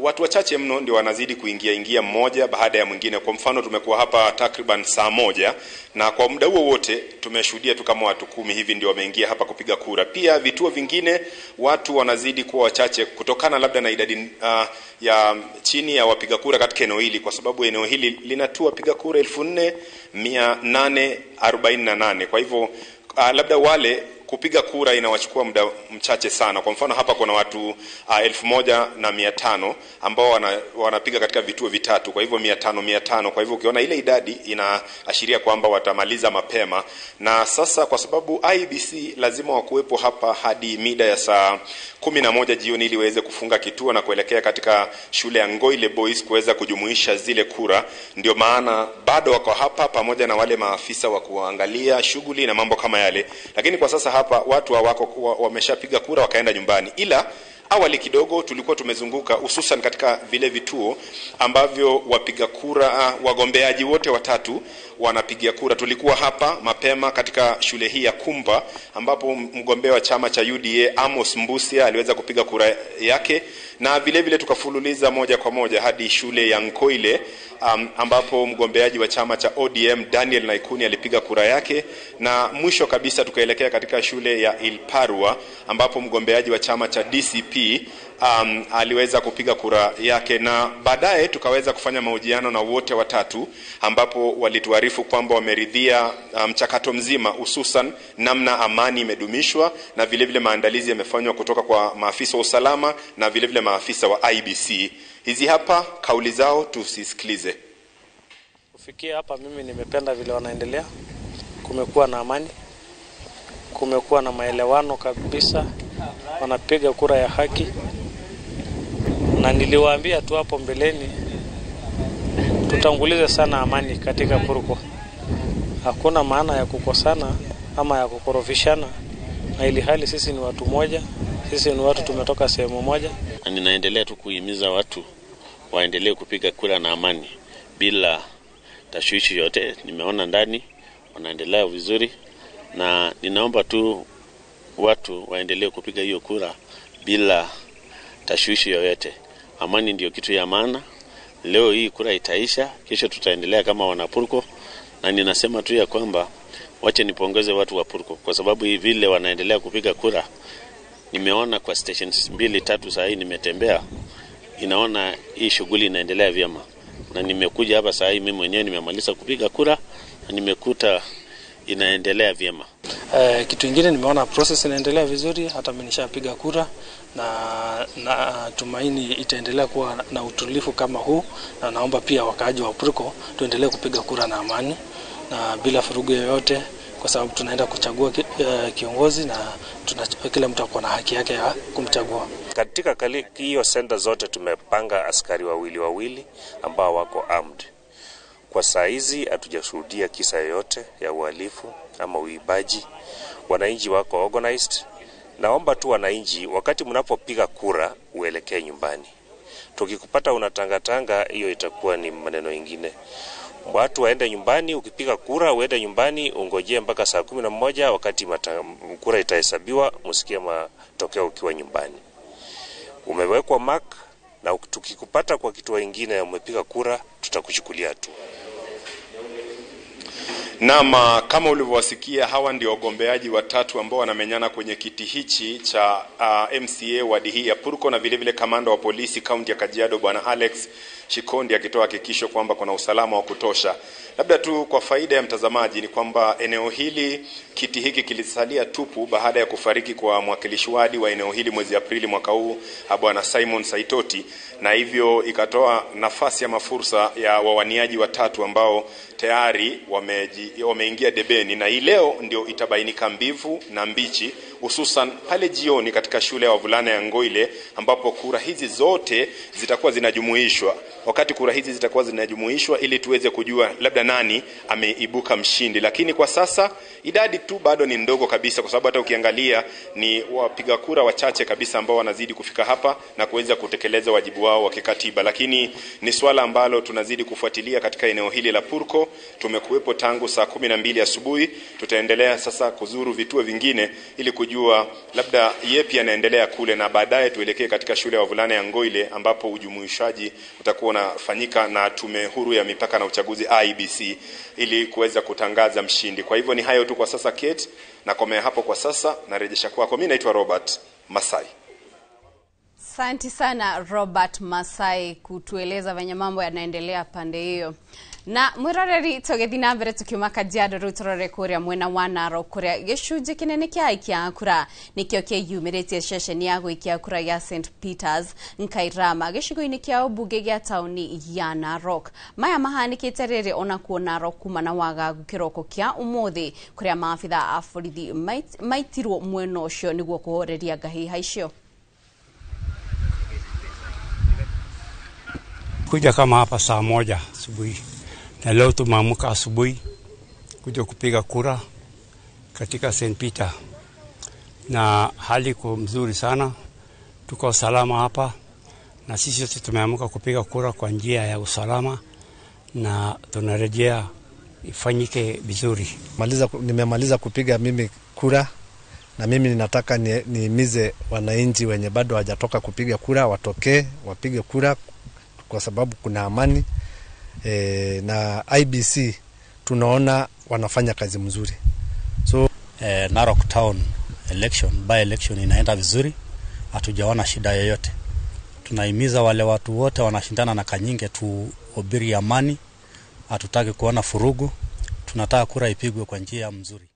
S14: watu wachache mno ndio wanazidi kuingia mmoja baada ya mwingine. Kwa mfano tumekuwa hapa takriban saa 1, na kwa muda huo wote tumeshuhudia tu kama watu 10 hivi ndio wameingia hapa kupiga kura. Pia vituo vingine watu wanazidi kuwa wachache kutokana labda na idadi ya chini ya wapiga kura katika eneo hili, kwa sababu eneo hili linatua wapiga kura 4848. Kwa hivyo labda wale kupiga kura inawachukua muda mchache sana. Kwa mfano hapa kuna watu 1500 ambao wanapiga katika vituo vitatu, kwa hivyo 500 500. Kwa hivyo ukiona ile idadi inaashiria kwamba watamaliza mapema. Na sasa kwa sababu IEBC lazima wakuwepo hapa hadi mida ya saa 11 jioni ili waweze kufunga kituo na kuelekea katika shule ya Ngoile Boys kuweza kujumuisha zile kura, ndio maana bado wako hapa pamoja na wale maafisa wa kuangalia shughuli na mambo kama yale. Lakini kwa sasa hapa watu hawako, wameshapiga kura wakaenda nyumbani. Ila awali kidogo tulikuwa tumezunguka hususan katika vile vituo ambavyo wapiga kura, wagombeaji wote watatu wanapiga kura. Tulikuwa hapa mapema katika shule hii ya Kumba ambapo mgombea wa chama cha UDA Amos Mbusia aliweza kupiga kura yake, na vile vile tukafululiza moja kwa moja hadi shule ya Nkoile ambapo mgombeaji wa chama cha ODM Daniel Naikuni alipiga kura yake, na mwisho kabisa tukaelekea katika shule ya Ilparua ambapo mgombeaji wa chama cha DCP aliweza kupiga kura yake, na baadaye tukaweza kufanya mahojiano na wote watatu ambapo walituarifu kwamba wameridhia mchakato mzima, hususan namna amani imedumishwa na vile vile maandalizi yamefanywa kutoka kwa maafisa wa usalama na vile vile maafisa wa IEBC. Hizi hapa kauli zao, tusisikilize.
S15: Kufikia hapa mimi nimependa vile wanaendelea. Kumekuwa na amani, kumekuwa na maelewano kabisa, wanapiga kura ya haki. Na niliwaambia tu hapo mbeleni tutangulize sana amani katika Purko. Hakuna maana ya kukosana ama ya kukorofishana, na ili hali sisi ni watu moja, sisi ni watu tumetoka sehemu moja.
S16: Na ninaendelea tu kuhimiza watu waendelee kupiga kura na amani bila tashwishi yote. Nimeona ndani wanaendelea vizuri, na ninaomba tu watu waendelee kupiga hiyo kura bila tashwishi yoyote. Amani ndio kitu ya maana. Leo hii kura itaisha, kesho tutaendelea kama wanapurko. Na ninasema tu ya kwamba wache nipongeze watu wa Purko kwa sababu hii vile wanaendelea kupiga kura. Nimeona kwa stations 2 3 saa hii nimetembea, inaona hii shughuli inaendelea vyema. Na nimekuja hapa saa hii mimi mwenyewe nimemaliza kupiga kura na nimekuta inaendelea vyema.
S15: Kitu ingine nimeona process inaendelea vizuri, hata mimi nishapiga kura na tumaini itaendelea kuwa na utulivu kama huu, na naomba pia wakaaji wa Purko tuendelee kupiga kura na amani na bila furugu yoyote, kwa sababu tunaenda kuchagua kiongozi na kila mtu ako na haki yake ya kumchagua.
S17: Katika hiyo senta zote tumepanga askari wawili wawili ambao wako armed. Kwa saa hizi hatujashuhudia kisa yoyote ya uhalifu ama uibaji. Wananchi wako organized. Naomba tu wananchi, wakati mnapopiga kura uelekee nyumbani. Tukikupata unatangatanga, hiyo itakuwa ni maneno ingine. Watu waende nyumbani, ukipiga kura uende nyumbani, ungojee mpaka saa 11 wakati kura itahesabiwa, msikie matokeo ukiwa nyumbani. Umewekwa mark, na tukikupata kwa kituo kingine umepiga kura, tutakuchukulia hatua.
S14: Naam, kama ulivyowasikia, hawa ndio wagombeaji watatu ambao wanamenyana kwenye kiti hichi cha MCA wadi hii ya Purko, na vile vile kamanda wa polisi kaunti ya Kajiado Bwana Alex Shikondi akitoa hakikisho kwamba kuna usalama wa kutosha. Labda tu kwa faida ya mtazamaji ni kwamba eneo hili, kiti hiki kilisalia tupu baada ya kufariki kwa mwakilishi wadi wa eneo hili mwezi Aprili mwaka huu Bwana Simon Saitoti, na hivyo ikatoa nafasi ama fursa ya wawaniaji watatu ambao tayari wameingia debeni, na hii leo ndio itabainika mbivu na mbichi, hususan pale jioni katika shule ya wavulana ya Ngoile ambapo kura hizi zote zitakuwa zinajumuishwa. Wakati kura hizi zitakuwa zinajumuishwa ili tuweze kujua labda nani ameibuka mshindi, lakini kwa sasa idadi tu bado ni ndogo kabisa, kwa sababu hata ukiangalia ni wapiga kura wachache kabisa ambao wanazidi kufika hapa na kuweza kutekeleza wajibu wao wa kikatiba. Lakini ni swala ambalo tunazidi kufuatilia katika eneo hili la Purko. Tumekuwepo tangu saa 12 asubuhi. Tutaendelea sasa kuzuru vituo vingine ili kujua labda yepi yanaendelea kule, na baadaye tuelekee katika shule ya wavulana ya Ngoile ambapo ujumuishaji utakuwa unafanyika na Tume Huru ya Mipaka na Uchaguzi IEBC ili kuweza kutangaza mshindi. Kwa hivyo ni hayo tu kwa sasa Kate, nakomea hapo kwa sasa, narejesha kwako. Mimi naitwa Robert Masai.
S1: Asante sana Robert Masai kutueleza venye mambo yanaendelea pande hiyo. Na mwiroreri tugithi na mbere tukiuma Kajiado riu turore kuria mwena wa Narok kuria gicunji kinene kia aikia a kura nikio kiyumiritie ceceni ya guikia kura ya St Peters Nkairama gicigo-ini kia ubunge gia tauni ya Narok. Maya mahanikite riri ona kuo Narok kuma na wagagu kiroko kia umuthi kuria maabitha a borithi maitirwo mwena ucio niguo kuhoreria ngahiha icio.
S18: Kuja kama hapa saa 1 asubuhi, na leo tumeamka asubuhi kuja kupiga kura katika St. Peter, na hali iko mzuri sana, tuko salama hapa, na sisi wote tumeamka kupiga kura kwa njia ya usalama, na tunarejea ifanyike vizuri.
S13: Nimemaliza kupiga mimi kura, na mimi ninataka nihimize wananchi wenye bado hawajatoka kupiga kura watokee wapige kura, kwa sababu kuna amani. Na IBC tunaona wanafanya kazi mzuri. So
S19: Narok Town election, by election inaenda vizuri, hatujaona shida yoyote. Tunahimiza wale watu wote wanashindana na Kanyinge tuhubiri amani, hatutaki kuona furugu, tunataka kura ipigwe kwa njia mzuri.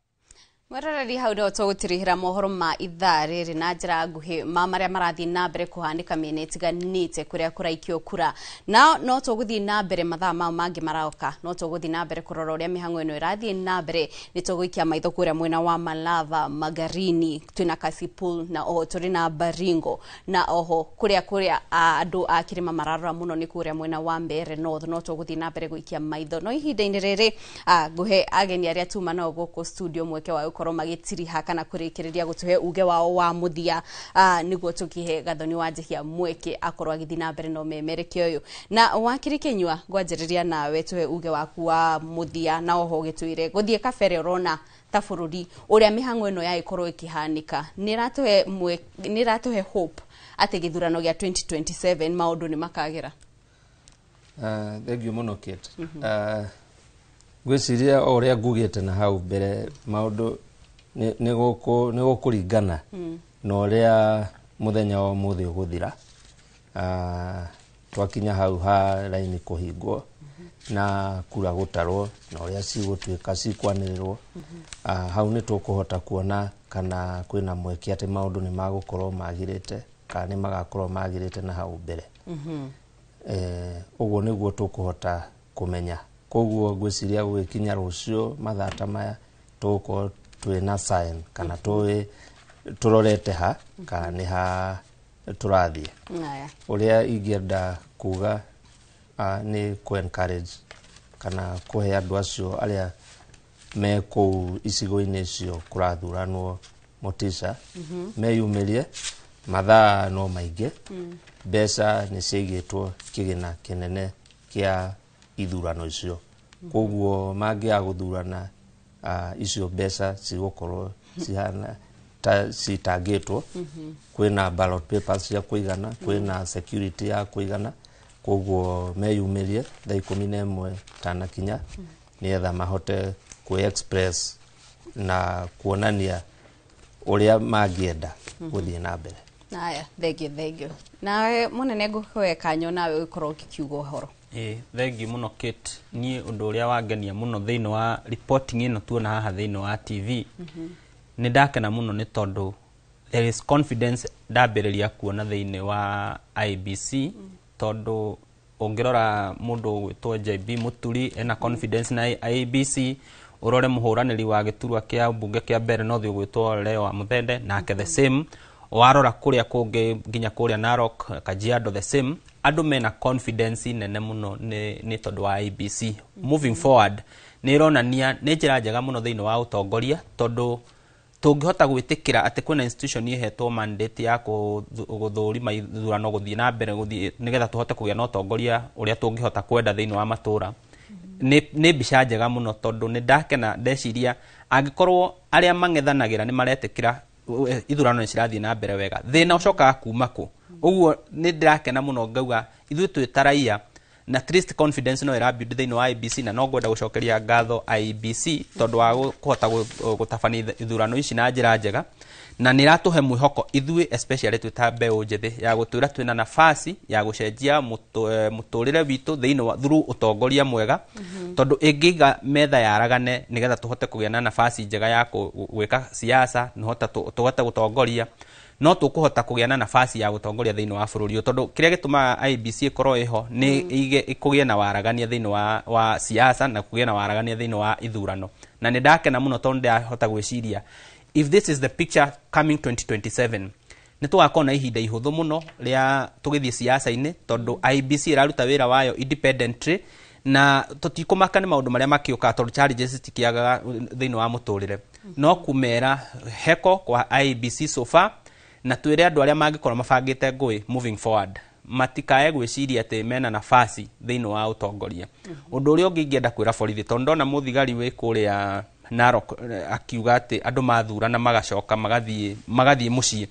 S1: Mweroreri hau no tũgũtirihĩra mohoro ma ithaa rĩrĩ na njĩra nguhĩ ma marĩa marathiĩ na mbere kũhanĩka mĩena ĩtiganĩte kũrĩa kũraikio kura. Nao no tũgũthiĩ na mbere mathaa mau mangĩ maroka, no tũgũthiĩ na mbere kũrora ũrĩa mĩhang'o ĩno ĩrathiĩ na mbere. Nĩ tũgũikia maitho kũrĩa mwena wa Malava, Magarini, twĩna Kasipul na oho tũrĩ na Baringo, na oho kũrĩa andũ a kĩrĩma mararora mũno nĩ kũrĩa mwena wa Mbeere North. No tũgũthiĩ na mbere gũikia maitho no ihinda-inĩ rĩrĩ ngũhe ageni arĩa tuma nao gũkũ studio mweke wa gũkorwo magĩtiriha kana kũrĩkĩrĩria gũtũhe uge wao wa mũthia, nĩguo tũkĩhe Gathoni wa Njihia mweke akorwo agĩthiĩ na mbere na ũmemerekia ũyũ. Na wakiri Kinyua, ngwanjĩrĩria nawe tũhe uge waku wa mũthia na oho ũgĩtwĩre gũthiĩ kabere ũrona ta bũrũri ũrĩa mĩhang'o ĩno ya ĩkorwo ĩkĩhanĩka nĩ ĩratũhe hope atĩ gĩthurano gĩa 2027 maũndũ nĩ makagĩra.
S20: Thank you mũno Kate. Ngwĩciria o ũrĩa ngugĩte na hau mbere maũndũ nĩ gũkũringana na ũrĩa mũthenya wa ũmũthĩ ũgũthira. Twakinya hau ha raini kũhingwo, Na kura gũtarwo na ũrĩa cigũtuĩka cikwanĩrĩrwo, hau nĩ tũkũhota kuona kana kwĩna mweke atĩ maũndũ nĩ magũkorwo magĩrĩte kana nĩ magakorwo magĩrĩte na hau mbere. Ũguo nĩguo tũkũhota kũmenya. Koguo ngwĩciria gũgĩkinya rũciũ mathaa ta maya tũgũkorwo twĩna sign kana tũĩ tũrorete ha kana nĩ ha tũrathiĩ. Ũrĩa ingĩenda kuga nĩ kũ encourage kana kũhe andũ acio arĩa me kũu icigo-inĩ icio kũrathuranwo motisha, meyumĩrie. Mathaa no maingĩ, mbeca nĩ ciaigĩtwo kĩgĩna kĩnene kĩa ithurano icio, koguo mangĩaga gũthurana, icio mbeca cigũkorwo cihana ta citangĩtwo. Kwĩna ballot papers cia kũigana, kwĩna security ya kũigana, koguo meyumĩrie thaa 11 tanakinya nĩgetha mahote kwĩ express na kuonania ũrĩa mangĩenda gũthiĩ na mbere.
S1: Aya, thank you, thank you. Nawe munene ngũkũhe kanyo nawe ũkorwo ũkiuga ũhoro.
S21: Ĩĩ, thengiũ mũno Kate. Niĩ ũndũ ũrĩa wangenia mũno thĩinĩ wa reporting ĩno tuona haha thĩinĩ wa TV, nĩ ndakena mũno nĩ tondũ there is confidence ndambĩrĩria kuona thĩinĩ wa IEBC, tondũ ũngĩrora mũndũ ũgwĩtwo JB Mũturi ena confidence na IEBC, ũrore mũhũranĩri wa gĩturwa kĩa mbunge kĩa mbere North ũgwĩtwo Leo wa Muthende nake the same, warora kũrĩa kũngĩ nginya kũrĩa Narok, Kajiado the same, andũ mena confidence nene mũno nĩ tondũ wa IEBC. Moving forward nĩ ĩronania nĩ njĩra njega mũno thĩinĩ wa ũtongoria, tondũ tũngĩhota gwĩtĩkĩra atĩ kwĩna institution ĩhetwo mandate ya gũthũrima ithurano gũthiĩ na mbere gũthiĩ nĩgetha tũhote kũgĩa na ũtongoria ũrĩa tũngĩhota kwenda thĩinĩ wa matũra, nĩ mbica njega mũno, tondũ nĩ ndakena ndeciria angĩkorwo arĩa mang'ethanagĩra nĩ maretĩkĩra ithurano nĩ cirathiĩ na mbere wega, thĩna ũcokaga kuma kũ? Ũguo nĩ ndĩrakena mũno ngauga ithuĩ twĩ ta raia na at least confidence no ĩra build thĩinĩ wa IEBC, na no ngwenda gũcokeria ngatho IEBC tondũ wa kũhota gũtabania ithurano ici na njĩra njega, na nĩ iratũhe mwĩhoko ithuĩ especially twĩ ta mbeũ njĩthĩ ya gũtwĩra twĩna nafasi ya gũcenjia mũtũrĩre witũ thĩinĩ wa through ũtongoria mwega, tondũ ĩngĩiga metha yaragane nĩgetha tũhote kũgĩa na nafasi njega ya gwĩka siasa, tũhote gũtongoria, no tũkũhota kũgĩa na nafasi ya gũtongoria thĩinĩ wa bũrũri ũyũ, tondũ kĩrĩa gĩtũmaga IEBC ĩkorwo ĩho nĩ ĩige kũgĩe na waragania thĩinĩ wa siasa na kũgĩe na waragania thĩinĩ wa ithurano. Na nĩ ndakena mũno tondũ ndĩrahota gwĩciria if this is the picture coming 2027, nĩ tũgakorwo na ihinda ihũthũ mũno rĩa tũgĩthiĩ siasa-inĩ, tondũ IEBC ĩraruta wĩra wayo independently na tũtikũmaka nĩ maũndũ marĩa makĩũkaga, tondũ challenges citikĩagaga thĩinĩ wa mũtũrĩre. No kũmera heko kwa IEBC so far, na twĩre andũ arĩa mangĩkorwo mabangĩte ngũĩ moving forward matikae gwĩciria atĩ mena nafasi thĩinĩ wa ũtongoria. Ũndũ ũrĩa ũngĩ ingĩenda kwĩra borithi, tondũ ndona mũthigari wĩ kũrĩa Narok akiuga atĩ andũ mathurana magacoka magathiĩ mũciĩ,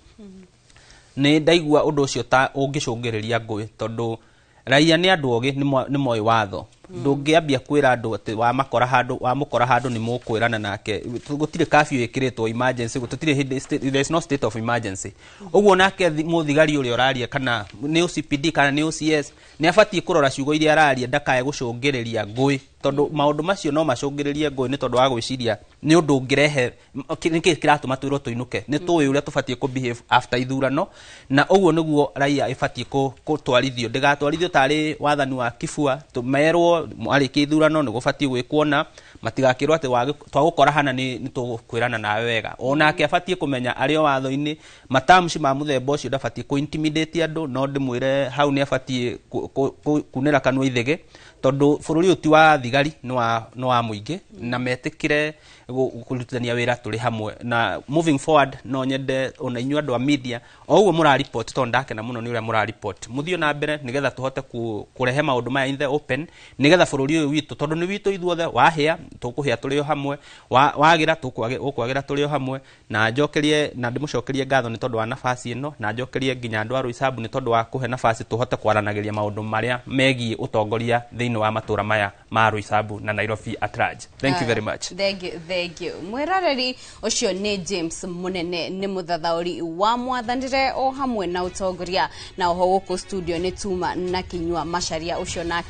S21: nĩ ndaigua ũndũ ũcio ta ũngĩcũngĩrĩria ngũĩ, tondũ raia nĩ andũ ogĩ, nĩ moĩ watho. Ndũngĩambia kwĩra andũ atĩ wamakora handũ wamũkora handũ nĩ mũkwĩrana nake. Gũtirĩ curfew ĩkĩrĩtwo emergency, gũtirĩ hĩndĩ there is no state of emergency. Ũguo nake mũthigari ũrĩa ũraria kana nĩ OCPD kana nĩ OCS nĩ abatiĩ kũrora ciugo iria araria ndakae gũcũngĩrĩria ngũĩ, tondũ maũndũ macio no macũngĩrĩrie ngũĩ nĩ tondũ wa gwĩciria nĩ ũndũ ũngĩrehe nĩkĩ kĩratũma twĩrwo tũinũke. Nĩ tũĩ ũrĩa tũbatiĩ kũ behave after ithurano, na ũguo nĩguo raia ĩbatiĩ gũtwarithio, ndĩgatwarithio tarĩ wathani wa kibua merwo marĩkia ithurano nĩ gũbatiĩ gwĩkwo na matigakĩrwo atĩ twagũkora hana nĩ tũkwĩrana nawe wega. Onake abatiĩ kũmenya arĩ o watho-inĩ matamshi ma mũthemba ũcio ndabatiĩ kũ intimidate andũ, no ndĩmwĩre hau nĩ abatiĩ kunĩra kanua ithĩgĩ, tondũ bũrũri ũyũ ti wa thigari, nĩ wa mũingĩ, na metĩkĩre kũrutithania wĩra tũrĩ hamwe. Na moving forward no nyende ona inyuĩ andũ a media o ũguo mũraripoti, tondũ ndakena mũno nĩ ũrĩa mũraripoti, mũthiĩ na mbere nĩgetha tũhote kũrehe maũndũ maya in the open, nĩgetha bũrũri ũyũ witũ, tondũ nĩ witũ ithuothe, wahĩa tũkũhĩa tũrĩ o hamwe, wagĩra tũkũagĩra tũrĩ o hamwe. Na njokerie na ndĩmũcokerie ngatho nĩ tondũ wa nafasi ĩno, na njokerie nginya andũ a Roysambu nĩ tondũ wa kũhe nafasi tũhote kwaranagĩria maũndũ marĩa megiĩ ũtongoria thĩinĩ wa matũra maya ma Roysambu na Nairobi at large. Thank you very much.
S1: Thank you, thank you. Mwĩroreri ũcio nĩ James Munene, nĩ mũthathaũri wa mwathanĩre o hamwe na ũtongoria, na oho gũkũ studio nĩ tuma na Kinyua Macharia ũcio nake.